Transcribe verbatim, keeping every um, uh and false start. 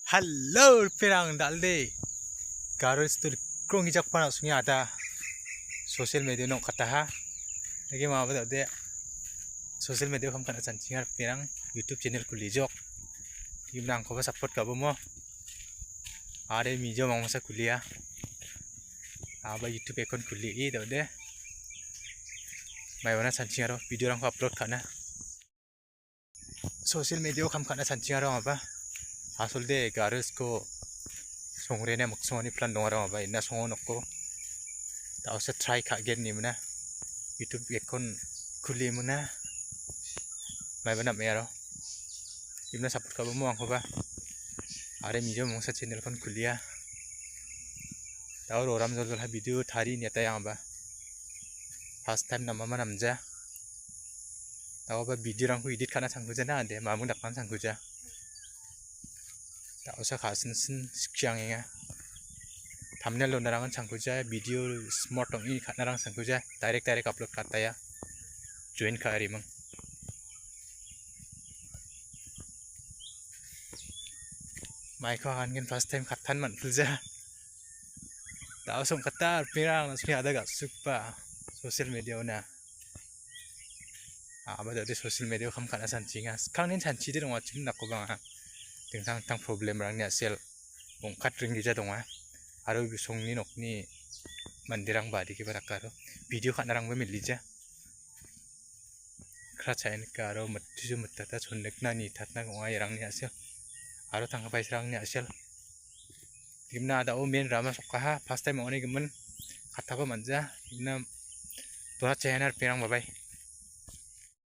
Hello, ripeng dal·de. Garo stur kronggijakpan asonge ada social media-o ong·kataha. Dake maba dal·de social media-o kam ka·na sanchinga ripeng, YouTube channel kulijok. Ripeng angkoba support ka·bomo. Are mijo mangmasa kulia. Aba YouTube account kuli i dal·de. Maibana sanchinga aro video-rangko upload ka·na. Social media-o kam ka·na sanchinga aro aba. Asolde garo sko songrena miksongani plan dong aro aba. Ina songo nokko. Da·osa try ka·gen nimina. YouTube account kuli muna. Maibana me aro. Imna support ka·bomo angkoba. Are mijo mangsa channel-kon kulia. Da·o roram joljolha video tari niata angba. First time namama namja. Da·oba video-rangko edit ka·na sangkuja na ande, mamung dakna sangkuja. Da·osa ka·sinsin sikiangenga. Thumbnail donarangan sangkuja, video smart ong·e ka·narang sangkuja, direct, direct upload ka·taia. Join ka·arimang. Maiko agangen first time katan man·pilja. Da·o song kata ripeng asonge ada ga·sukba social media-ona. Aba dal·de social media-o kam ka·na sanchinga. Skangnin sanchide dongachim dakobanga. Dingtang dingtang problem-rangni a·sel ong·katringgija donga. Aro bisongni nokni manderangba adikeba dakaro. Video ka·narangba milija. Kra chaenika aro mittuju mittata chonnikna nitatna ong·a erangni a·sel. Aro tangka paisarangni a·sel. Gimna ada·o main rama sokkaha. First time ong·ani gimin kataba manja. Gimna dona chaena ripeng bye bye.